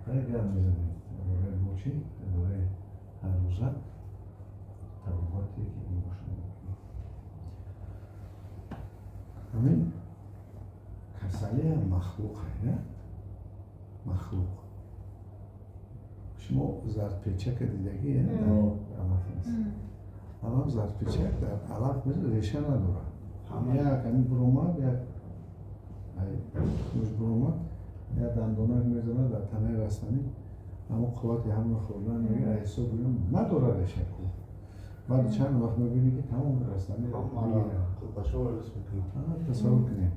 Гап мезанем дар бораи бочи, дар бораи ҳаррӯза табобате, ки мо шумо мекунем. Ҳамин касалиам махлуқе, махлуқ. Шумо зардпечака дидагӣ? Алаф аст. Ҳамам зардпечак дар алаф реша надорад. Як ҳамин буромад, як тухмаш буромад, як дандонак мезанад дар танаи растанӣ, ҳамо қуввати ҳамро хӯрдан мегирад, ҳисоб гӯям надорад реша ку. Баъди чанд вақт мебинӣ, ки тамоми растанӣ мегирад. Тасаввур кунед,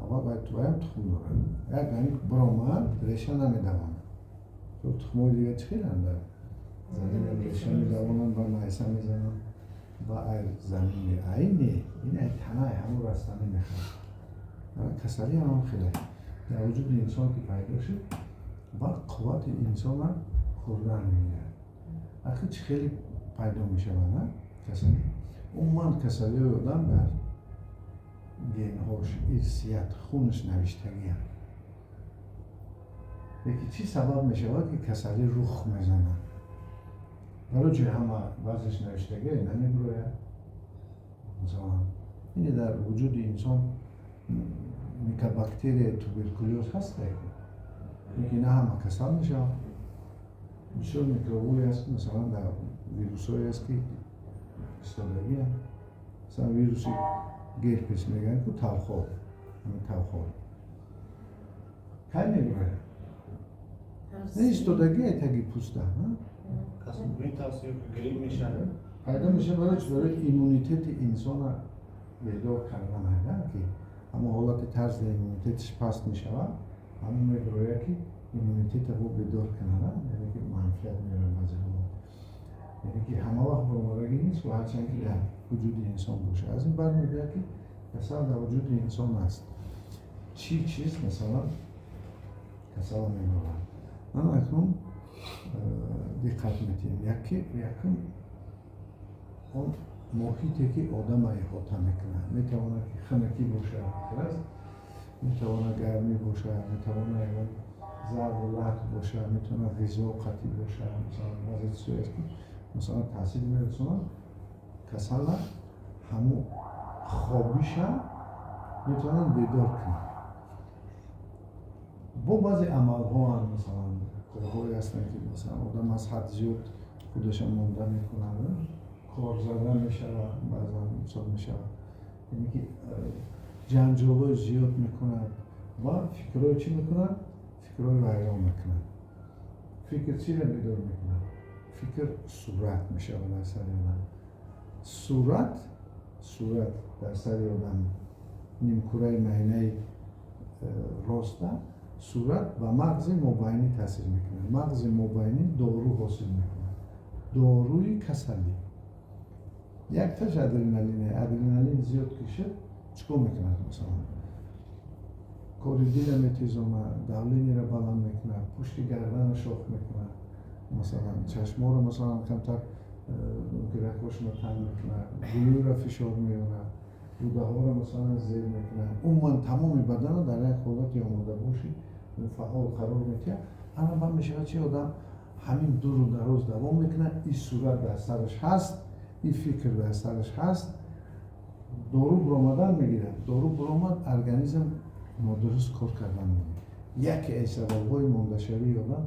аввал ваям тухм дорад. Як ҳамин буромад, реша намедавонад. Тухмҳои дига чӣ хеланд, дар замин реша медавонанд ва майса мезананд ва ай замин, ай не, ин ай танаи ҳамон растанӣ мехӯрад. Касалӣ ҳам хеле дар вуҷуди инсон ки пайдо шуд, баъд қуввати инсона хӯрдан мегирад. Ахир чӣ хеле пайдо мешавад касалӣ? Умуман, касалиҳои одам дар генҳош, ирсият, хунаш навиштагианд. Лекин чӣ сабаб мешавад, ки касалӣ рух мезанад? Барои чи ҳама баъзеш навиштагӣ намебирояд? Масалан, ине дар вуҷуди инсон микобактерияи туберкулёз ҳаст, лекин на ҳама касал мешавад. Бисёр микробҳое аст, масалан, дар вирусҳое аст, ки истодагианд. Масалан, вируси герпес мегӯянд ку, тавхор. Ҳамин тавхор кай мебирояд? Не истодагие таги пӯста пайдо мешавад. Барои чи? Барои иммунитети инсона бедор кардан, ки ҳамон ҳолати тарзи иммунитетиш паст мешавад, ҳамон мебирояд, ки иммунитета бо бедор кунад, яъне ки манфиат меорад баъзе ҳолат, яъне ки ҳама вақт баромадагӣ нест ва ҳарчанд ки дар вуҷуди инсон бошад. Аз ин бармегӯяд, ки касал дар вуҷуди инсон аст. Чӣ чиз, масалан, касала мебарад? Ман акнун диққат медиҳем. Якум, он муҳите, ки одама иҳота мекунад. Метавонад, ки хунукӣ бошад, аст, метавонад гармӣ бошад, метавонад ягон зарбу лат бошад, метавонад ғизо қатъӣ бошад. Масалан, баъзе чизҳое аст, ки, масалан, таъсир мерасонад касала. Ҳамун хобиша метавонанд бедор кунад бо баъзе амалҳоанд. Масалан, корҳое ҳастанд, ки, масалан, одам аз ҳад зиёд худаша монда мекунад, кор зада мешавад, баъзан мисол мешавад, яъне ки ҷанҷолҳои зиёд мекунад ва фикрҳои чӣ мекунад? Фикрҳои вайрон мекунад. Фикр чиро бедор мекунад? Фикр сурат мешавад дар сари одам. Сурат дар сари одам, нимкураи майнаи роста, сурат ба мағзи мобайнӣ таъсир мекунад. Мағзи мобайнӣ дору ҳосил мекунад, доруи касалӣ. Якташ адреналин. Адреналин зиёд ки шуд, чӣ кор мекунад? Масалан, кори дила метезонад, давление ро баланд мекунад, пушти гардана шох мекунад, масалан, чашморо, масалан, камтар рагҳошро танг мекунад, гулӯро фишор меорад, рӯдаҳоро, масалан, зер мекунад. Умуман, тамоми баданро дар як ҳолати омодабошӣ, фаъол қарор медиҳад. Ана баъд мешавад чи? Одам ҳамин дуру дароз давом мекунад. Ин сурат дар сараш ҳаст, ин фикр дар сараш ҳаст, дору буромадан мегирад. Дору буромад, организм нодуруст кор кардан мегирад. Яке аз сабабҳои мондашавии одам,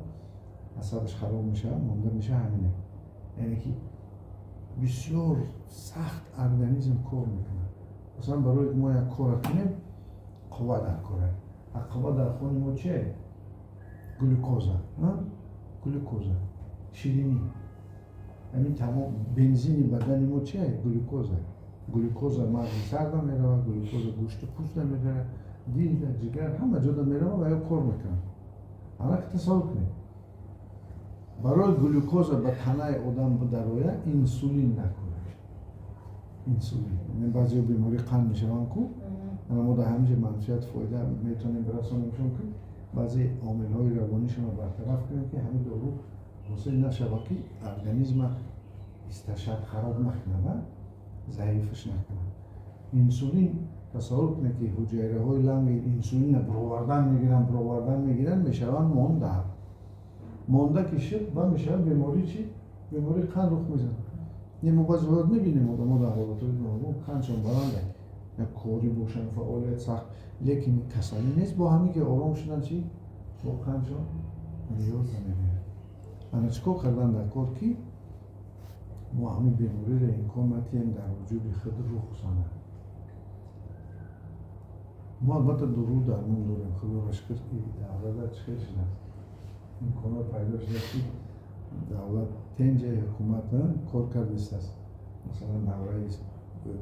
асабаш хароб мешавад, монда мешавад, ҳамине, яъне ки бисёр сахт организм кор мекунад. Масалан, барои мо як кора кунем, қувва дар кора. А қувва дар хуни мо чие? Глюкоза, глюкоза, ширинӣ. Ҳамин тамом бензини бадани мо чие? Глюкоза. Глюкоза мағзи сарда меравад, глюкоза гӯшту пӯста меравад, дилда, ҷигар, ҳама ҷода меравад ва ё кор мекунад. Ана тасаввур кунед, барои глюкоза ба танаи одам дарояд, инсулин дар кор. Инсулин, баъзеҳо бемории қанд мешаванд ку. Ана мо дар ҳамин ҷо манфиат, фоида метавонем бирасонем шон, ки баъзе омилҳои равонишонро бартараф кунем, ки ҳамин дору ҳосил нашавад, ки организма исташад, хароб накунад, заифаш накунад. Инсулин. Тасаввур кунед, ки ҳуҷайраҳои ланги инсулина бировардан мегиранд, бировардан мегиранд, мешаванд монда. Монда ки шуд, ба мешавад бемории чи? Бемории қанд рух мезанад. Не, мо баъзе ҳолат мебинем, одамо дар ҳолатҳои гуногун қандшон баланда, як корӣ бошанд, фаъолият сахт, лекин касалӣ нест. Бо ҳамин ки ором шудан, чи бо қандшон меъёр намебинад. Ана чӣ кор кардан дар кор, ки мо ҳамин бемориро имкон натиҳем дар вуҷуди худ рух занад? Мо албатта дору дармон дорем, худоро шукр, давлата чӣ хел шудааст, имконот пайдо шудааст, ки давлат тенҷа, ҳукумат кор кардистааст. Масалан, давраи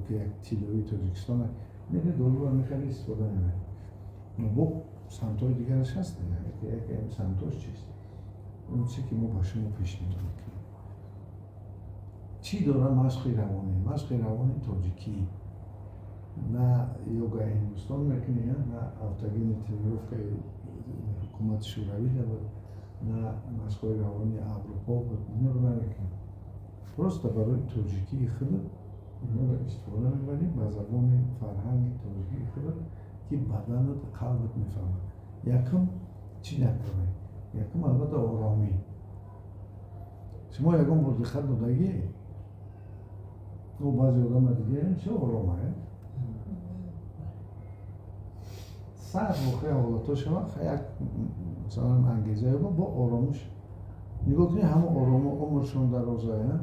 ки як тиллоии Тоҷикистон мере, доруро мехари, истифода мебарӣ. Бо самтҳои дигараш ҳаст. Як самтош чист? Он чизе ки мо ба шумо пешниҳод мекунем, чӣ дорад машқи равонӣ? Машқи равони тоҷикӣ, на йогаи Ҳиндустон мекунӣ, на аутогенный тренировкаи ҳукумати Шӯравӣ буд, на машқҳои равонии Аврупо буд. Инро намекунем, просто барои тоҷикии худат инро истифода мебарӣ, ба забони фарҳанги тоҷикии худат, ки баданат, қалбат мефаҳмад. Якум чӣ накунӣ? Якум, албатта, оромӣ. Шумо ягон бор диққат додагӣ, баъзе одама дигаем, чӣ орома, сар воқеа ҳолатҳо шавад, як масалан ангеза ёба, бо оромиш нигоҳ кунед, ҳама оромо умршон дарозая,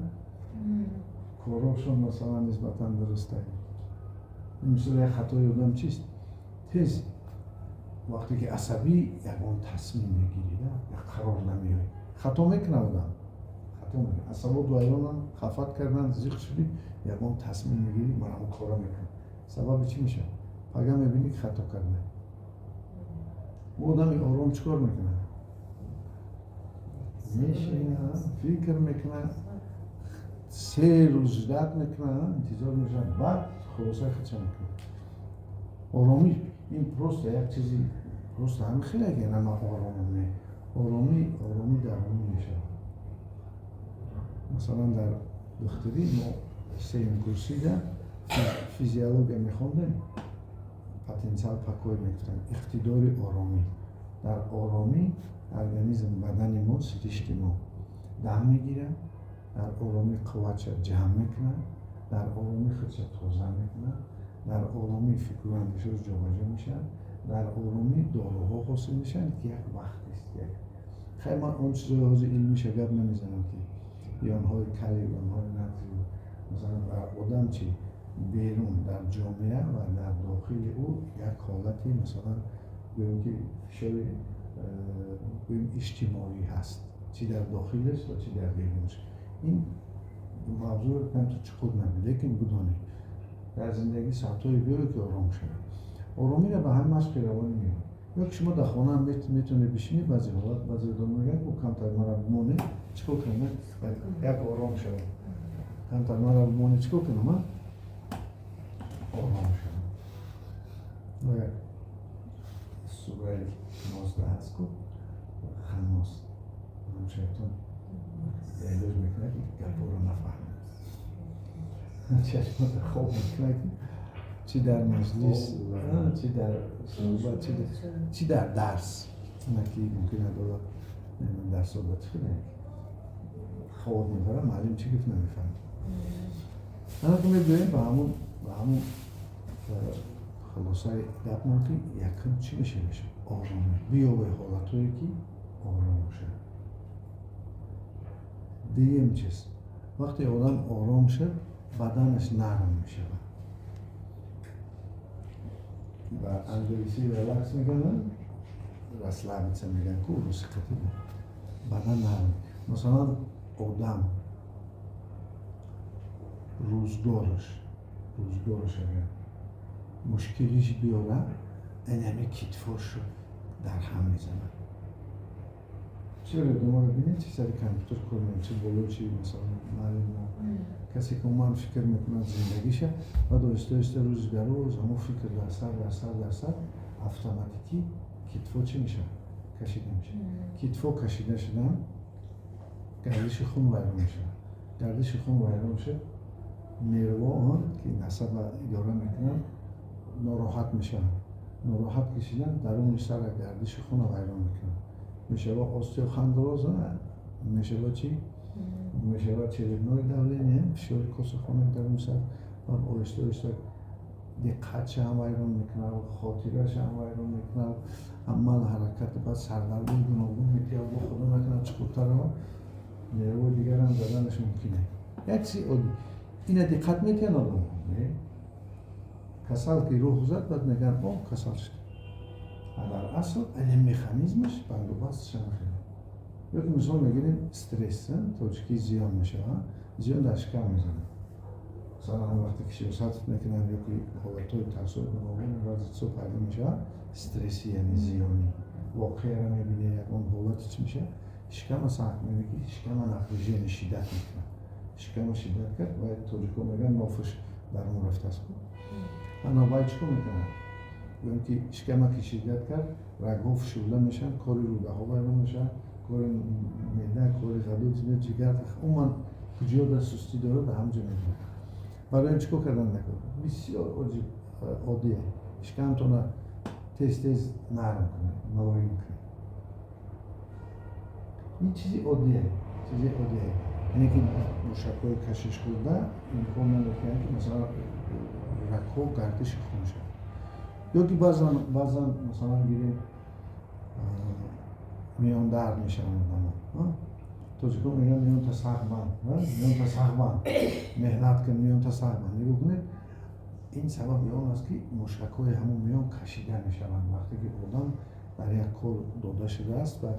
корошон масалан нисбатан дурустае. Мисол, як хатои одам чист? Тез вақте ки асабӣ ягон тасмим мегирӣ, як қарор намеоӣ, хато мекунад одам, хато мекунад. Асабот вайронанд, хафат кардан, зиқ шудӣ, ягон тасмим мегирӣ: ман ҳамон кора мекунам. Сабаби чӣ мешавад? Пага мебинӣ, ки хато карда. Одами ором чӣ кор мекунад? Мешинад, фикр мекунад, 3 рӯз ждать мекунад, интизор мешавад, баъд хулосаи худша мекунад. Оромӣ ин просто як чизи просто ҳамин хеле ки на ман оромам, не. Оромӣ, оромӣ дарунӣ мешавад. Масалан, дар духтурӣ мо сеюм курсида физиология мехондем, потенциал покоя мегуфтем, иқтидори оромӣ. Дар оромӣ организм, бадани мо, сиришти мо дам мегирад, дар оромӣ қувватша ҷамъ мекунад, дар оромӣ худша тоза мекунад, дар оромӣ фикру андешааш ҷобаҷо мешавад, дар оромӣ доруҳо ҳосил мешаванд, ки як вақтест. Як хайр, ман он чизои ҳозир илмиша гап намезанам, ки ионҳои калий, ионҳои натрий, масалан, дар одам чи берун дар ҷомеа ва дар дохили ӯ як ҳолати, масалан, гӯем ки фишори гӯем иҷтимоӣ ҳаст, чӣ дар дохилаш ва чӣ дар берунаш. Ин мавзӯъро камтар чуқур набид, лекин бидонед, дар зиндагӣ соатҳое биёед, ки ором шавед. Оромиро ба ҳамин машқи равонӣ мегӯяд. Ё ки шумо дар хона метавонед бишинед. Баъзе ҳолат баъзе одам мегӯяд: ку камтар мара бимонед, чӣ кор кунам, як ором шавам, камтар мара бимонед, чӣ кор кунам, ором шавам. Як сураи 19 ҳаст ку, Ханнос, шайтон илоҷ мекунад, ки гапҳоро нафаҳмад, чашмота хоб мекунад, ки чӣ дар маҷлис, чӣ дар суҳбат, чӣ дар дарс, ки мумкин адолат дарсо ба чӣ хеле хоб мебарад, маълим чӣ гуфт, намефаҳмад. Ана ки мебиёем ба ҳамун хулосаи гапмон, ки якум чӣ мешавад? Оромӣ. Биёбе ҳолатҳое, ки ором бошад. Дуюм чиз, вақте одам ором шуд, баданаш нарм мешавад. Ба англисӣ релакс мекунанд, расслабиться мегӯянд ку руси қатӣ. Бадан нарм. Масалан, одам рӯзгораш агар мушкилиш биёрад, инами китфошро дар ҳам мезанад. Бисёре одаморо бинед, чи сари компютер кор мекунад, чи боло, чи масалан маълимо, касе ки умуман фикр мекунад зиндагиша, баъд оҳиста оҳиста рӯзи дар рӯз ҳамон фикр дар сар, дар сар, дар сар, автоматикӣ китфо чӣ мешавад? Кашида мешавад. Китфо кашида шудан, гардиши хун вайрон мешавад. Гардиши хун вайрон шуд, нервҳо, ки насаба идора мекунанд. Нороҳат мешаванд. Нороҳат кашидан даруни сара гардиши хуна вайрон мекунад. Мешава остеохондроз, мешава чӣ? Мешава черепное давление, фишори косахонаи даруни сар, ва оҳиста оҳиста диққатша ҳам вайрон мекунад, хотираша ҳам вайрон мекунад, амал, ҳаракат, баъд сардардои гуногун метиҳад, бо худо накунад, чуқуртар нервои дигарам заданаш мумкин е. Як чизи оддӣ. Ина диққат метиҳанд одамҳо? Не. Касал ки рух зад, баъд мегӯянд: «О, касал шуд». А дар асл ин механизмаш бандубастша нахеле. Ё ки мисол мегирем, стресс, тоҷикӣ зиён мешавад, зиён дар шикам мезанад. Масалан, ҳам вақте ки сиёсат мекунанд ё ки ҳолатҳои тарсои гуногун, баъзе чизо пайдо мешавад, стресси, яъне зиёнӣ, воқеаро мебинӣ, ягон ҳолати чӣ мешавад, шикама сахт мебинӣ, ки шикама напряжение шиддат мекунад. Шикама шиддат кард ва тоҷико мегӯянд, нофуш дарун рафтааст. Ана вай чӣ кор мекунад? Гӯем, ки шикама ки шиддат кард, рагҳо фишурда мешаванд, кори рӯдаҳо вайрон мешавад, кори меъда, кори ғадуд, ҷигар, умуман куҷода сустӣ дорад, дар ҳамҷо мебинад. Барои ин чӣ кор кардан накор? Бисёр оддие: шикамтона тез тез нарм кунед, мулоим кунед. Ин чизи оддие, чизи оддие, яъне ки мушакҳои кашишхӯрда имкон наметиҳанд, ки масалан рагҳо гардиши хун шавад. Ё ки баъзан, масалан, гирем, миёндард мешаванд одамо. Тоҷикон мегӯянд: «Миёнта сахт банд, миёнта сахт банд, меҳнат кун, миёнта сахт банд». Нигоҳ кунед, ин сабаби он аст, ки мушакҳои ҳамон миён кашида мешаванд. Вақте ки одам дар як кор дода шудааст ва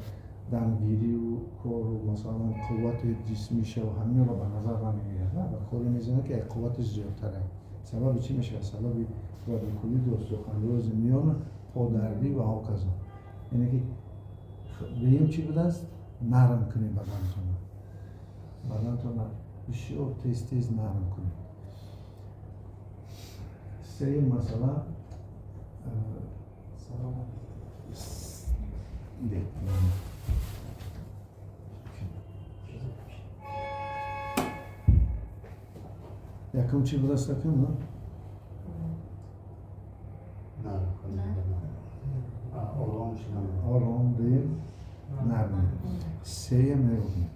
дамгирию кору, масалан, қуввати ҷисмиша ва ҳаминро ба назар намегирад ва коре мезанад, ки қувваташ зиёдтар аст, сабаби чӣ мешавад? Сабаби радикулит, остеохондрози миён, подардӣ ва ҳоказо. Яъне ки дуюм чӣ будааст? Нарм кунед бадантонро, бадантонро бисёр тез тез нарм кунед. Сеюм масъала. Салом. Бе. Якум чӣ будааст, акам? Нарм кунед. Ором шудан. Ором, дуюм нарм, сеюм нигоҳ кунед,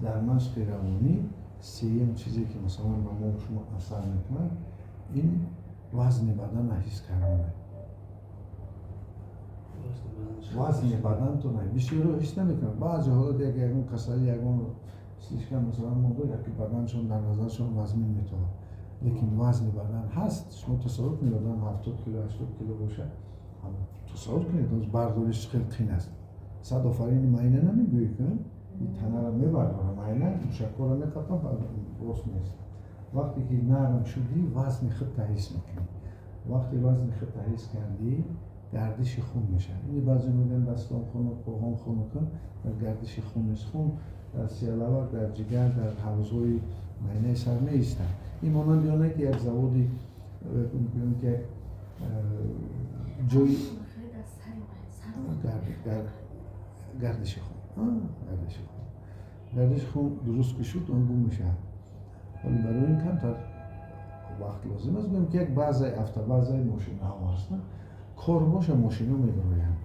дар машқи равонӣ сеюм чизе, ки масалан ба мо шумо асар мекунад, ин вазни баданро ҳис кардан. Вазни бадантона бисёро ҳис намекунад. Баъзе ҳолат як ягон касалӣ, ягон слишком, масалан, мондо, яки баданшон дар назаршон вазмин метавад, лекин вазни бадан ҳаст. Шумо тасаввур кунед, одам 70 кило, 80 кило бошад, тасаввур кунед, оз бардориш хеле қин аст. Сад офарини майна намегӯӣ, ки ин танаро мебардора, майна мушакҳоро меқапа, рост нест. Вақте ки нарм шудӣ, вазни худта ҳис мекунӣ. Вақте вазни худта ҳис кардӣ, гардиши хун мешавад. Ини баъзе мегӯянд: «Дастом хунук, поҳом хунукам». Дар гардиши хун нест. Хун дар сиялавак, дар ҷигар, дар ҳавзҳои майнаи сар меистад. Ин монанди оне ки як заводи, ки як ҷои гардиши хун, гардиши хун дуруст ки шуд, он гум мешавад. Вале барои ин камтар вақт лозим аст. Гӯем, ки як баъзаи автобазаи мошинаҳо аст, кор боша, мошино мебароянд,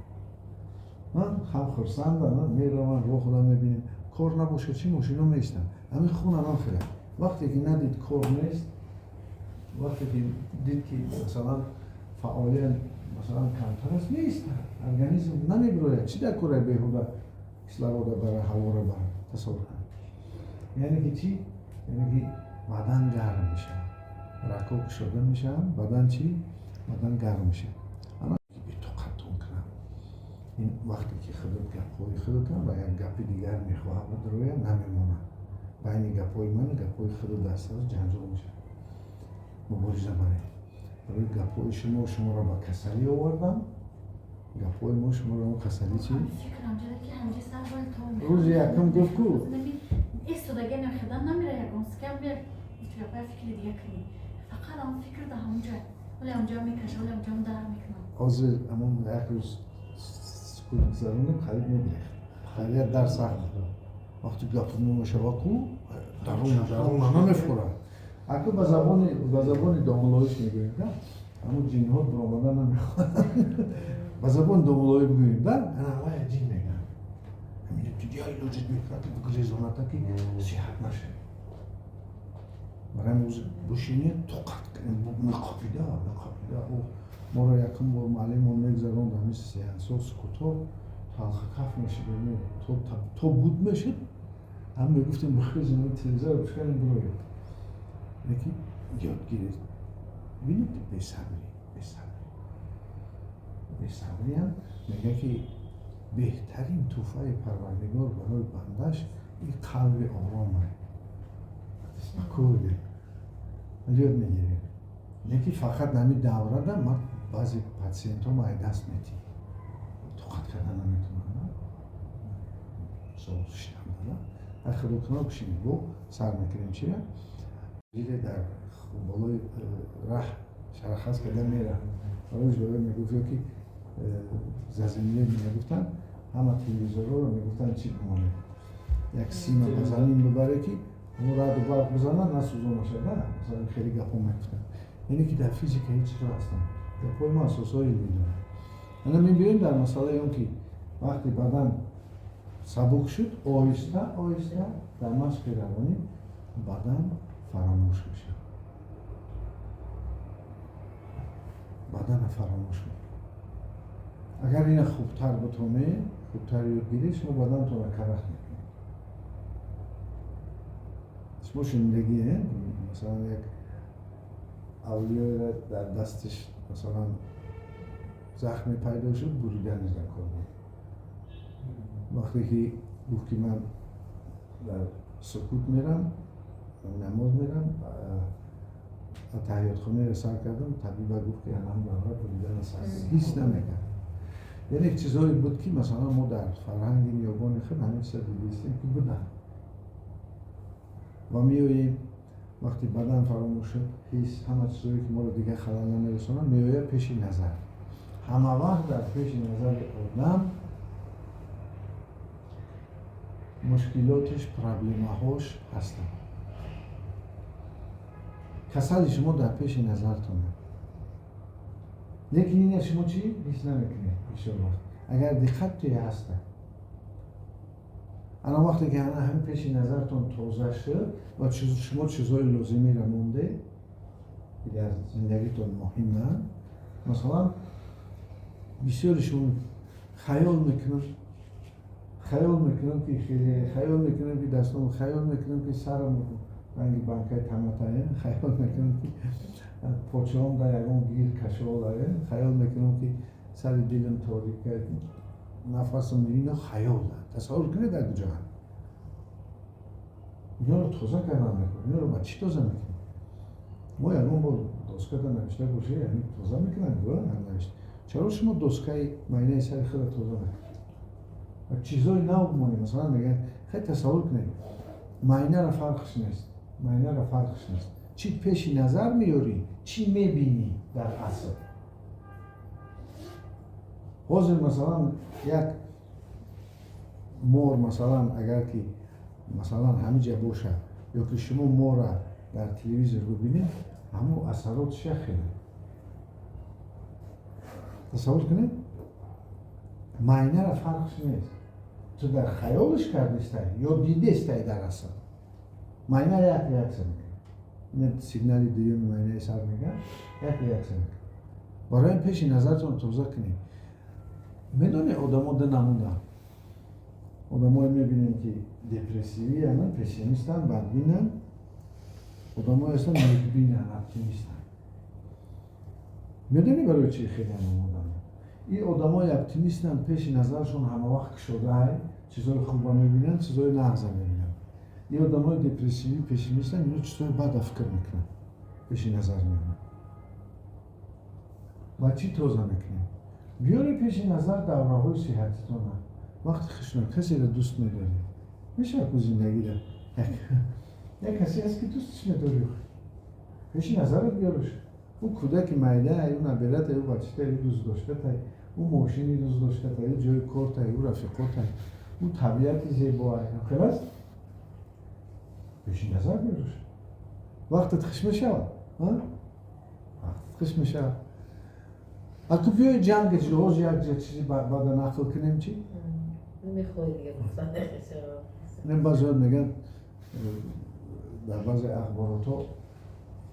ҳам хурсанданд, мераванд, роҳ худа мебинем. Кор набошад чӣ? Мошино меистанд. Ҳамин хунам ҳам хеле, вақте ки надид, кор нест, вақте ки дид, ки масалан фаъолият, масалан, камтар аст, меистад организм, намебирояд. Чӣ дар кораи беҳуда кислорода бара, ҳаворо бара? Тасаввур кунед. Яъне ки чӣ? Яъне ки бадан гарм мешавад, рагҳо кушода мешаванд, бадан чӣ? Бадан гарм мешавад. Ана бетоқатон кунам. Ин вақте ки худат гапҳои худатон ва як гапи дигар мехоҳад бидрояд, намемонад. Байни гапҳои ман гапҳои худат дар сар ҷанҷол мешавад. Мубориза баред. Барои гапҳои шумо шуморо ба касалӣ овардам, гапҳои мо шуморо он касалӣ чӣ? Рӯзи якум гуфт ку. Истодаги намехедан, намера ягон скам фикри дига кунӣ, фақат ҳамон фикр да ҳамонҷа, вале ҳамонҷа мекаша, вале ҳамонҷа дар мекунам. Ҳозир ҳамон як рӯз сукут гузаронем, қариб мегирехт. Хайрият дар сахт вақти гапи мо мешава ку, дарун даруна намефурад. Аку ба забони домулоиш мегӯем, да. Ҳамун ҷинҳо биромада намехоҳанд. Ба забони домулоӣ бигӯем, да, ана ҷин мегӯянд. Як илоҷит мекунад, ки бигрезоната, ки сиҳат нашавӣ. Барои ҳамин бушинед, тоқат меқапида меқапида. Моро якум бор муаллимон мегузаронд ҳамин сеансҳо, сукутҳо, талхакаф мешидем, то буд мешуд, ҳам мегуфтем бихезем, телевизорро бишканем, бироем. Лекин ёд гиред. Бинед, бесабрӣ, бесабрӣ, бесабриам мегӯяд, ки беҳтарин тӯҳфаи Парвардигор барои бандаш ин қалби оромае, спокойный. Ёд мегирем. Лекин фақат нами даврада ман баъзе патсиентҳо ма даст метиҳ, тоқат карда наметавонам. Мисол, шитам дада, худо кунад, бишинед, бо сар мекунем. Чия диде дар болои раҳ шарахас карда мера, барои мегуфт, ё ки заземление мегуфтанд, ҳама телевизорҳоро мегуфтанд, чӣ бимонед, як сима ба замин бибаре, ки ҳамун раъду барқ бизанад, насӯзонашада. Масалан, хеле гапҳо мегуфтанд. Яъне ки дар физика ҳеҷ чизо ҳастанд, гапҳои мо асосҳои илмӣ доранд. Ана мебиёем дар масъалаи он, ки вақте бадан сабук шуд, оҳиста оҳиста дар машқи равонӣ бадан фаромӯш мешавад, бадана фаромӯш мекунад. Агар ина хубтар бутонед, хубтар ёд гиред, шумо бадантонро карах мекунед. Шумо шунидагӣ, масалан, як авлиёро дар дасташ, масалан, захме пайдо шуд, буриданаш дар кор буд. Вақте ки гуфт, ки ман дар сукут мерам, намоз мерам, таҳиётхонаро сар кардам, табиба гуфт, ки анам давра буридана сар ҳис намекард. Яъне чизҳое буд, ки масалан мо дар фарҳанги ниёгони худ ҳамин чиза дидистем, ки буданд. Ва меоем, вақте бадан фаромӯш шуд, ҳис, ҳама чизҳое, ки моро дигар халал намерасонанд, меояд пеши назар. Ҳама вақт дар пеши назари одам мушкилотиш, проблемаҳош ҳастанд. Касали шумо дар пеши назартонад, лекин ина шумо чӣ ҳис намекунед бисёр вақт, агар диққат туя ҳаста. Ана вақте ки ана ҳамин пеши назартон тоза шуд ва шумо чизҳои лозимиро монде, ки дар зиндагитон муҳиманд. Масалан, бисёри шумо хаёл мекунам, хаёл мекунам, ки хеле хаёл мекунам, ки дастом, хаёл мекунам, ки сарам ранги банкаи таматае, хаёл мекунам, ки почаҳом дар ягон гир кашолае, хаёл мекунам, ки сари дилам торика, нафасам. Ино хаёл, тасаввур кунед, дар куҷоанд. Иноро тоза кардан мекунем. Иноро ба чӣ тоза мекунем? Мо ягон бор доскада навишта бошӣ, яъне тоза мекунанд, навишта. Чаро шумо доскаи майнаи сари худро тоза накунед ва чизҳои нав бимонед? Масалан, мегӯянд, хеле тасаввур кунед, майнара фарқш нест, майнара фарқш нест, чӣ пеши назар меёрӣ, чӣ мебинӣ дар асл. Ҳозир, масалан, як мор, масалан, агар ки, масалан, ҳамин ҷа бошад ё ки шумо мора дар телевизор бибинед, ҳамун асаротш як хеле. Тасаввур кунед, майнара фарқш нест, ту дар хаёлш кардистай ё дидестай дар асл. Майна як реаксия мекунад, ина сигнали дуюми майнаи сар мегӯяд, як реаксия мекунад. Барои ин пеши назартон тоза кунед. Медонед, одамо ду намуданд. Одамое мебинем, ки депрессивиянд, пессимистанд, бадбинанд. Одамое ҳастанд, некбинанд, оптимистанд. Медонӣ барои чӣ хеле одам? Ин одамои оптимистанд, пеши назаршон ҳамавақт кушодаай, чизҳои хуба мебинанд, чизҳои нағза мебинанд. Ин одамои депрессивӣ, пессимистанд, ино чизҳои бада фикр мекунанд, пеши назар меоранд. Ва чӣ тоза мекунем? Биёре пеши назар давраҳои сиҳатитона, вақти хушнуд, касеро дӯст медорӣ. Мешавад ку зиндагида як касе ҳаст, ки дӯстш медорӣ, пеши назарат биёраш. Ӯ кӯдаки майдаай, ӯ набератай, ӯ бачатай, ӯ дӯстдоштатай, ӯ мошини дӯстдоштатай, ӯ ҷои кортай, ӯ рафиқотай, ӯ табиати зебоай. Хел аст, пеши назар биёраш. Вақтат хуш мешавад, вақтат хуш мешавад. Аку биёи ҷанг ҳоз як чизи бада нақл кунем, чӣ? Баъзеҳо мегӯянд, дар баъзе ахборотҳо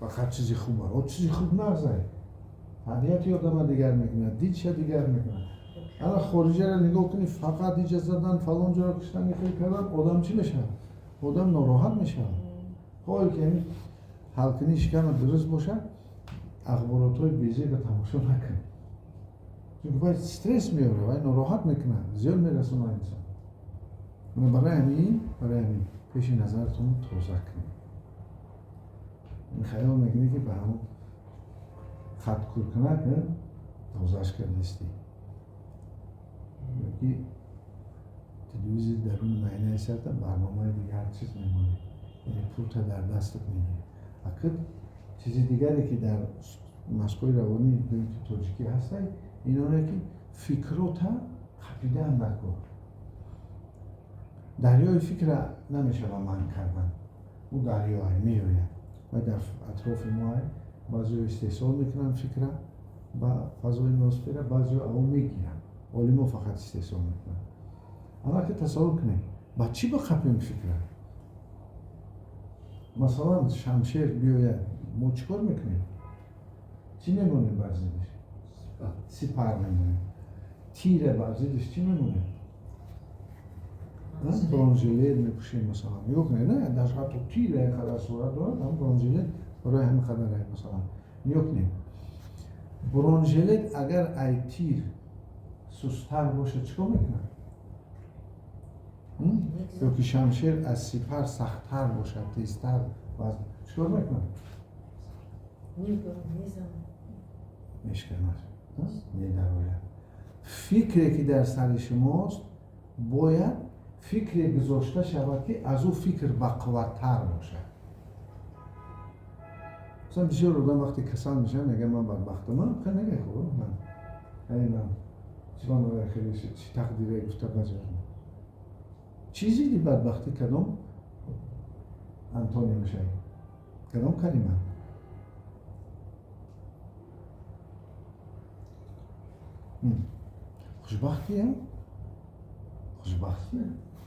фақат чизи хуб аст. Чизи хуб нағзай, табиати одама дигар мекунад, дидша дигар мекунад. Ана хориҷаро нигоҳ кунӣ, фақат иҷа задан, фалон ҷоро куштан, хел кардан, одам чӣ мешавад? Одам нороҳат мешавад. Хоҳе ки ҳамин ҳалкунии шикама дуруст бошад, ахборотҳои безеба тамошо накун, чунки вай стресс меорад, вай нороҳат мекунад, зиёд мерасонад инсон. Барои ҳамин пеши назаратон тоза кунед. Хаёл мекунӣ, ки ба ҳамон хат куркунак тозааш кардастӣ, ёки телевизор даруни майнаи сарта барномаи дигар чиз мемонӣ, яъне пулта дар дастат мегирӣ. Акид чизи дигаре, ки дар машқҳои равонӣ ки тоҷикӣ ҳастай, иноне ки фикрота қапидаам дар кор. Дарёи фикра намешава манъ кардан, ӯ дарёай меояд ва дар атрофи моай. Баъзеҳо истеҳсол мекунанд фикра ба фазои ноосфера, баъзеҳо аво мегиранд. Олимо фақат истеҳсол мекунанд. Ана ки тасаввур кунед, ба чӣ бақапем фикра? Масалан, шамшер биёяд, мо чӣ кор мекунем? Чӣ мемонем бар зиддиш? Сипар мемонем. Тира бар зиддиш чӣ мемонем? Бронежилет мепӯшем, масалан. Нигоҳ кунед, на даже ҳатто тира як қадар сурат дорад, ҳам бронежилет барои ҳамин қадар. Масалан, нигоҳ кунед, бронежилет агар ай тир сусттар бошад, чӣ кор мекунад? Ёки шамшер аз сипар сахттар бошад, тезтар, чӣ кор мекунад? Мешканад, медарояд. Фикре, ки дар сари шумост, бояд фикре гузошта шавад, ки аз ӯ фикр бақувваттар бошад. Масалан, бисёр одам вақте касал мешавад, мегӯяд: «Ман бадбахтам». Хел мегӯяд, хуб, ман чӣ хеле чӣ тақдире гуфта. Баъзе чӣ зидди бадбахтӣ кадом антоним мешавад, кадом калима? Хушбахтия, хушбахтия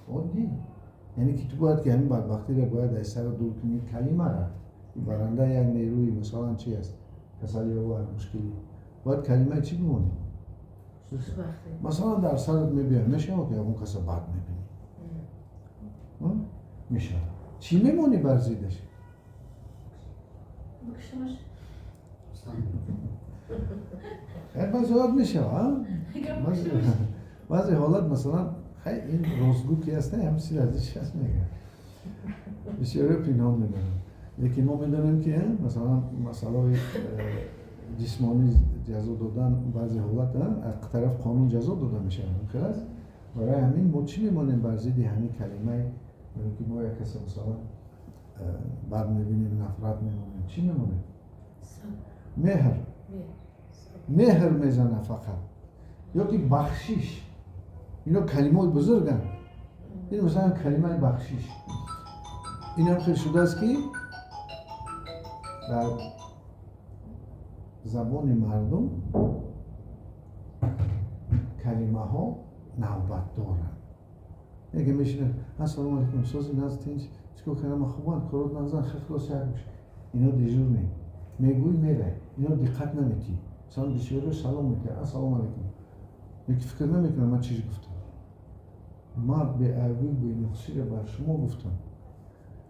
оддӣ. Яъне ки ту бояд ки ҳамин бадбахтиро бояд аз сара дур кунӣ. Калимара баранда як нерӯи, масалан, чи аст, касалиовар, мушкилӣ, бояд калимаи чӣ бимонӣ? Масалан, дар сарат мебиёд, мешавад, ки ягон каса бад мебинӣ, мешавад, чӣ мемонӣ бар зиддаш? Бикушамаш. Баъзе ҳолат мешавад, баъзе ҳолат, масалан, хай, ин ростгӯ ки аст, ҳам сиразиш аст, мегӯяд. Бисёриҳо пинҳон медоранд, лекин мо медонем, ки масалан, масъалаҳои ҷисмонӣ ҷазо додан, баъзе ҳолат аз тараф қонун ҷазо дода мешавад, хел аст. Барои ҳамин мо чӣ мемонем бар зидди ҳамин калимаи, ки мо як каса, масалан, бад мебинем, нафрат мемонем, чӣ мемонем? Меҳр. Меҳр мезана фақат, ёки бахшиш. Ино калимаҳои бузурганд. Ин, масалан, калимаи бахшиш, инам хел шудааст, ки дар забони мардум калимаҳо навбат доранд. Яке мешинад: «Ассалому алайкум, сози, наз, тинч, чикор кардам, хубанд, корот нағзан, хелос як бош». Ино дежурный мегӯй, мерай, ино диққат наметӣ. Масалан, бисёриҳо салом мекунад: «Ассалому алайкум», яки фикр намекунад, ман чиз гуфтам, ман беайбӣ, бенуқсиро бар шумо гуфтам,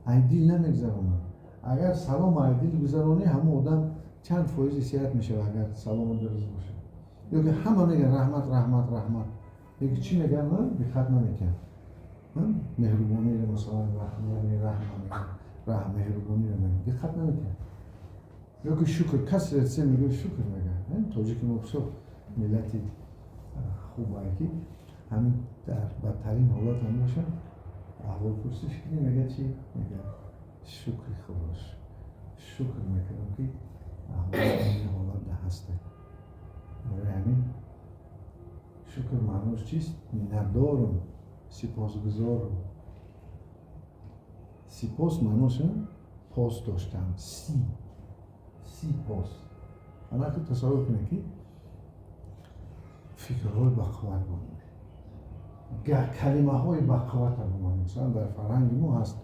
айдил намегузаронам. Агар салом айдил гузаронӣ, ҳамон одам чанд фоизи сеҳат мешавад, агар салому дуруст бошад. Ёки ҳама мегӯянд: «Раҳмат, раҳмат, раҳмат», ёки чӣ мегӯянд, диққат намекунанд. Меҳрубониро, масалан, раҳм, раҳма мегӯянд, раҳм, меҳрубониро мегӯянд, диққат намекунанд. Ёки шукр, касе се мегӯяд, шукр мегӯяд. Тоҷики мо бисёр миллати хубае, ки ҳамин дар бадтарин ҳолат ҳам бошад, аҳволпурсиш кунӣ, мегӯяд чӣ? Мегӯяд: «Шукри Худо, шукр мекунам, ки аҳволи ҳолат ҳастем». Барои ҳамин шукр маънош чист? Миннатдорум, сипосгузорум. Сипос маънош пос доштан, сипос. Анаки тасаввур кунед, ки Фикрҳои бақувват бимонед, калимаҳои бақуввата бимонед. Масалан, дар фарҳанги мо ҳаст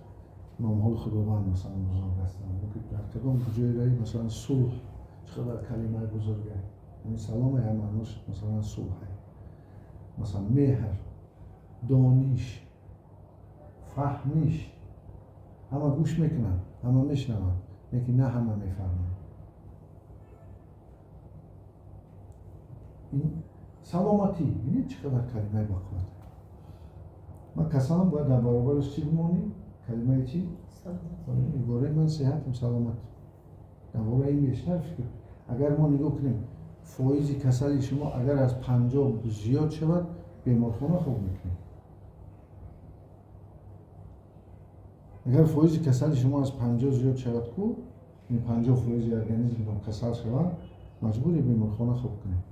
номҳои Худованд, масалан, бузург ҳастанд. Дар кадом ҷое раи, масалан, сулҳ чӣ қадар калимаи бузурга. Ҳамин саломе ҳам маънош, масалан, сулҳе. Масалан, меҳр, дониш, фаҳмиш. Ҳама гӯш мекунанд, ҳама мешунаванд, лекин на ҳама мефаҳманд. Ин саломатӣ, бинед, чӣ қадар калимаи бақувват. Ман касалам, бояд дар баробараш чӣ бимонӣ? Калимаи чӣ? Ибораи ман сеҳатам, саломат. Дар бораи ин бештар фикр. Агар мо нигоҳ кунем, фоизи касали шумо агар аз 50 зиёд шавад, беморхона хоб мекунед. Агар фоизи касали шумо аз 50 зиёд шавад, ку 50% организмтон касал шавад, маҷбури беморхона хоб кунед.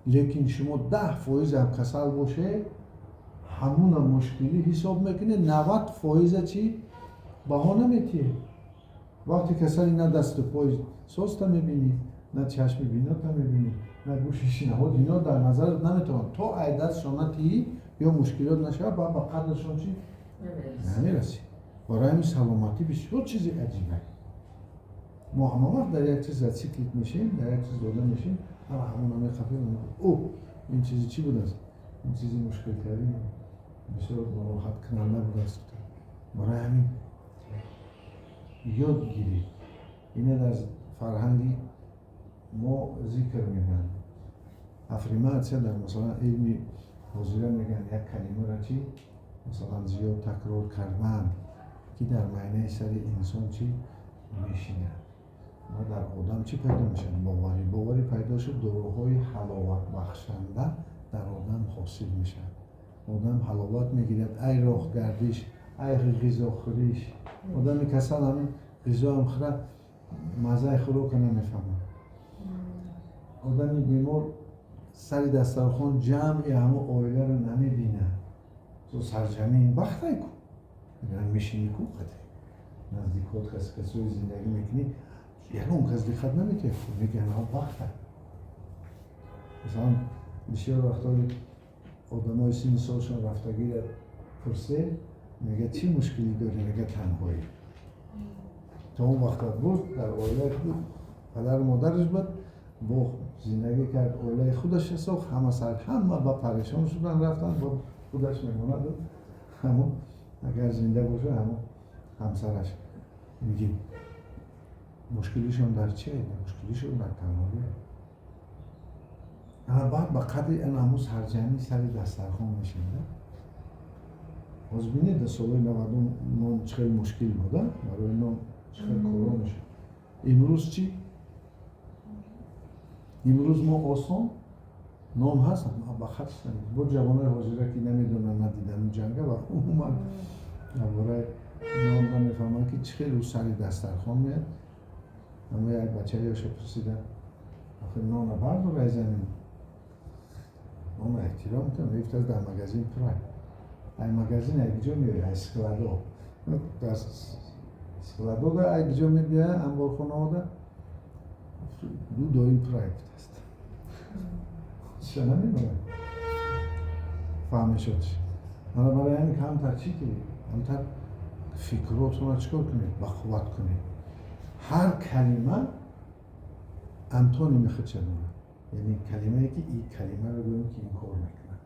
Лекин шумо 10% ҳам касал боше, ҳамуна мушкилӣ ҳисоб мекунед, 90% чӣ баҳо наметиҳед. Вақте касали на дасту пой созта мебинӣ, на чашми бинота мебинӣ, на гӯши шинавот, ино дар назарат наметавонад. То ай дастшон натиҳӣ ё мушкилот нашавад, баъд ба қадршон чӣ намерасӣ. Барои ҳамин саломатӣ бисёр чизи аҷиба. Мо ҳама вақт дар як чиз зациклит мешем, дар як чиз дода мешем, ҳама ҳамона мехафем. О, ин чизи чӣ будааст? Ин чизи мушкилтарин, бисёр нороҳаткунанда будааст. Барои ҳамин ёд гиред. Ина дар фарҳанги мо зикр мегӯянд. Аффирматсия дар, масалан, илми ҳозира мегӯянд, як калимаро чӣ, масалан, зиёд такрор кардан, ки дар майнаи сари инсон чӣ мешинад ва дар одам чӣ пайдо мешавад? Боварӣ. Боварӣ пайдо шуд, доруҳои ҳаловатбахшанда дар одам ҳосил мешавад. Одам ҳаловат мегирад ай роҳгардиш, ай ғизохӯриш. Одами касал ҳамин ғизоам хӯрад, маззаи хӯрока намефаҳмад. Одами бемор сари дастархон ҷамъи ҳамон оиларо намебинад. Сарҷамъи ин вақтай ку мешинӣ ку, қади наздикот, касои зиндагӣ мекунӣ, ягон кас диққат наметиҳад, мегӯян вақта. Масалан, бисёр вақтҳои одамои синни солшон рафтагиро пурсе, мегӯяд, чӣ мушкилӣ дорӣ? Мегӯяд, танҳоӣ. То он вақт буд дар оилаи худ падару модараш буд, бо зиндагӣ кард, оилаи худаш сохт, ҳама сар ҳама ба парешон шудан рафтанд, бо худаш мемонаду ҳамон агар зинда боша, ҳамон ҳамсараш. Мегӣ, мушкилишон дар чие? Мушкилишон дар танҳоӣ. Ана баъд ба қадри ана ҳамун сарҷамъи сари дастархон мешинда. Боз бинед, дар солҳои 90 нон чӣ хел мушкил буда, барои нон чӣ хел коро мешуд. Имрӯз чӣ? Имрӯз мо осон нон ҳаст, ба хатш намед. Бо ҷавонои ҳозира, ки намедонанд, надиданд ҷанга ва умуман дар бораи нон намефаҳманд, ки чӣ хел ӯ сари дастархон меяд. Аммо як бачаи ёша пурсидам, охир нона бардор ай замин, нона эҳтиром кун. Мегуфт, дар магазин пурай. Ай магазин ай куҷо меояд? Ай складо. Дар складода ай куҷо мебиёяд? Анборхонаода ду доим пурай, гуфтааст. Ча намедонам, фаҳмишод. Ана барои ҳамин камтар чӣ кунед, камтар фикротонро чӣ кор кунед, бақувват кунед. Ҳар калима антоними худша дорад, яъне калимае ки ин калимаро гӯем, ки ин кор мекунад.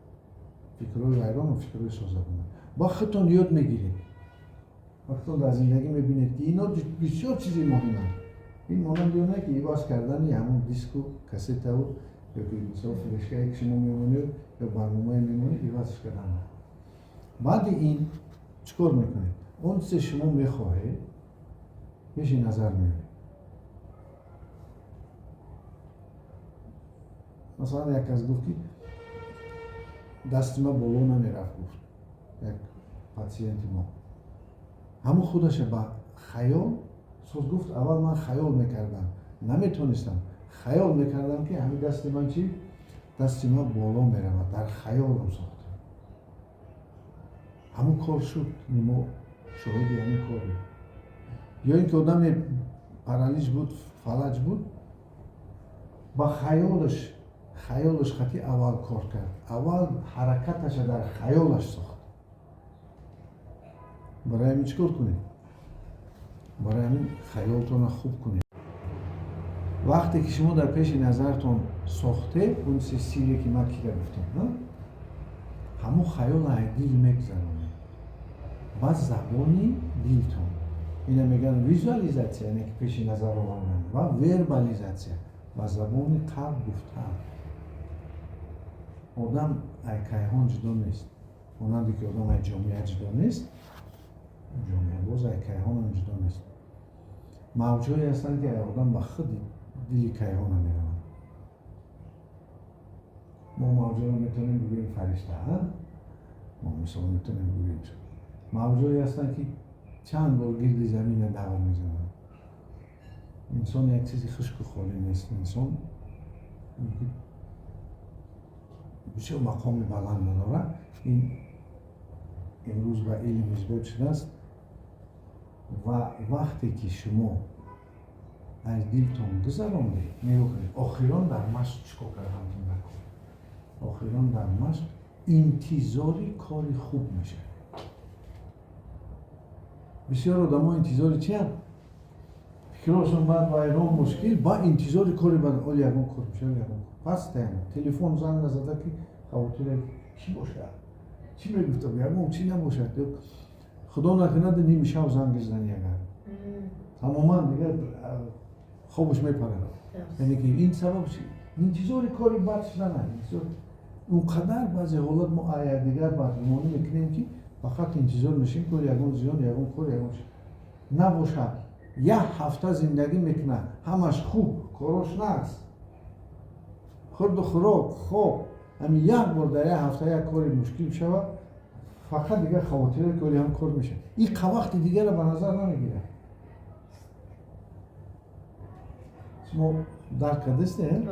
Фикрҳои вайрон ва фикрҳои созабона ба худтон ёд мегиред. Вақтон дар зиндагӣ мебинед, ки ино бисёр чизи муҳиманд. Ин монанди оне ки иваз кардани ҳамон диску кассетаву ёки, мисол, флешкае ки шумо мемонед ё барномае мемонед, ивазш кардан. Баъди ин чӣ кор мекунед? Он чизе шумо мехоҳед, пеши назар меояд. Масалан, як кас гуфт, ки дасти ма боло намерафт, гуфт як патсиенти мо. Ҳамун худаша ба хаёл соз, гуфт, аввал ман хаёл мекардам, наметонистам, хаёл мекардам, ки ҳамин дасти ман чӣ, дасти ман боло меравад, дар хаёлам сохтам. Ҳамун кор шуд, мо шоҳиди ҳамин корем. Ё ин ки одаме паралич буд, фалаҷ буд, ба хаёлаш Хаёлаш хати аввал кор кард, аввал ҳаракаташа дар хаёлаш сохт. Барои ҳамин чӣ кор кунед? Барои ҳамин хаёлтонро хуб кунед. Вақте ки шумо дар пеши назартон сохте, он сире ки ман кира гуфтам, ҳамон хаёл ай дил мегузаронед ба забони дилтон. Ина мегӯянд визуализация, яъне ки пеши назар овардан, ва вербализация, ба забони қалб гуфтан. Одам ай кайҳон ҷудо нест, монанде ки одам ай ҷомеа ҷудо нест, ҷомеа боз ай кайҳонам ҷудо нест. Мавҷҳое ҳастанд, ки одам ба худи дили кайҳона мераванд. Мо мавҷҳоро метавонем бигӯем фаришта, мо мисол метавонем бигӯем, мавҷҳое ҳастанд, ки чанд бор гирди замина давр мезананд. Инсон як чизи хушку холӣ нест. Инсон бисёр мақоми баланд надорад. Ин имрӯз ба илм исбот шудааст. Ва вақте ки шумо аз дилтон гузарондед, нигоҳ кунед, охирон дар машқ чӣ кор кардантон дар кор? Охирон дар машқ интизори кори хуб мешавед. Бисёр одамо интизори чиянд? Фикрҳошон баъд вайрон, мушкил, ба интизори кори бад. Оли ягон кор мешавад, ягон кор пастаян, телефон занг назада, ки хавотире чӣ бошад, чӣ мегуфтам, ягон чӣ набошад. Худо накунад, ними шаб занг зани, агар тамоман дигар хобаш мепарад. Яъне ки ин сабаб интизори кори бад шудан. Он қадар баъзе ҳолат мо якдигар бадгумонӣ мекунем, ки фақат интизор мешем кори ягон зиён, ягон кор, ягон чи набошад. Як ҳафта зиндагӣ мекунад, ҳамаш хуб, корош нағз, хурду хӯрок, хоб. Ҳамин як бор дар як ҳафта як кори мушкил шавад, фақат дигар хавотире, кори ҳам кор мешавад. Ин вақти дигарро ба назар намегирад. Шумо дарк кардастед?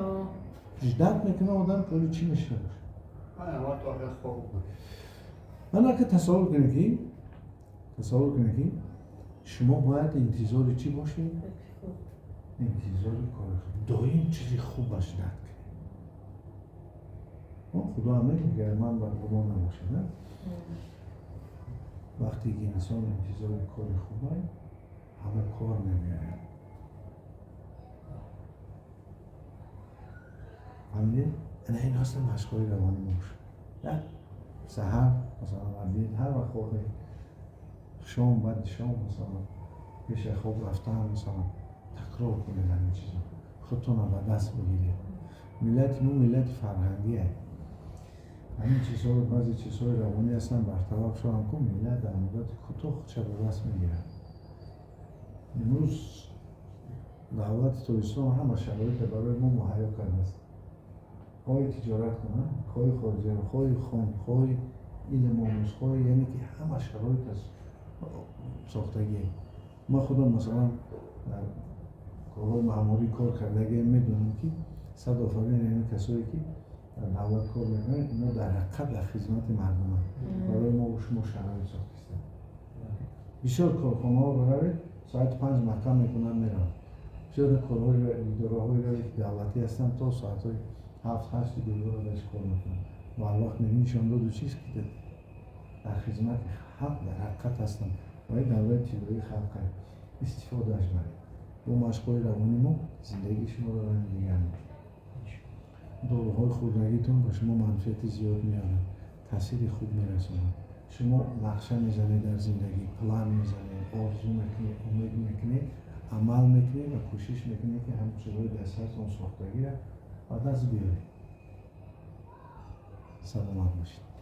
Ждать мекунад одам, кори чӣ мешавад. Ман тасаввур кунед, ки шумо бояд интизори чӣ бошед? Интизори кори доим чизи хубаш ждать кунед. Худо ҳам мегӯяд, ман бадгумон набошед. Вақте ки инсон интизори кори хубай, ҳама кор мебиёяд. Фаҳмидед? Ана ин ҳастанд машқҳои равонӣ мебошад. Як саҳар, масалан, обед, ҳар вақт хоҳед, шом, баъди шом, масалан, пеш аз хоб рафтан, масалан, такрор кунед ҳамин чизо, худтонро ба даст бигиред. Миллати мо миллати фарҳангие. Ҳамин чизҳо, баъзе чизҳои равонӣ ҳастанд, бартараф шаванд, ку миллат дар муддати кӯтоҳ худша ба даст мегирад. Имрӯз давлати Тоҷикистон ҳама шароите барои мо муҳайё кардааст. Хоҳи тиҷорат кунад, хоҳи хориҷа, хоҳи хон, хоҳи илм омӯз, хоҳи, яъне ки ҳама шароит аст сохтагӣ. Ман худам, масалан, дар корҳои маъмурӣ кор кардагиам, медонам, ки сад офарин ҳамин касое, ки дар давлат кор мекунанд, ино дар ҳақиқат дар хизмати мардуманд. Барои мо шумо шароит сохтистанд. Бисёр корхонаҳо равед, соати 5 маҳкам мекунанд, мераванд. Бисёр корҳои идораҳое равед, ки давлатӣ ҳастанд, то соатҳои 7-8 дигар даш кор мекунанд. Ва ҳар вақт мебинӣ, нишон доду чиз, ки дар хизмати ҳақ дар ҳақиқат ҳастанд. Ва ин давлати тиллоии халқ истифодааш баред. Бо машқҳои равонӣ мо зиндагии шуморо ранги дигар мекунем. Доруҳои хӯрдагитон ба шумо манфиати зиёд меорад, таъсири хуб мерасонад. Шумо нақша мезанед дар зиндагӣ, план мезанед, орзу мекунед, умед мекунед, амал мекунед ва кӯшиш мекунед, ки ҳамин чизҳои дар сартон сохтагиро ба даст биёред. Саломат бошед.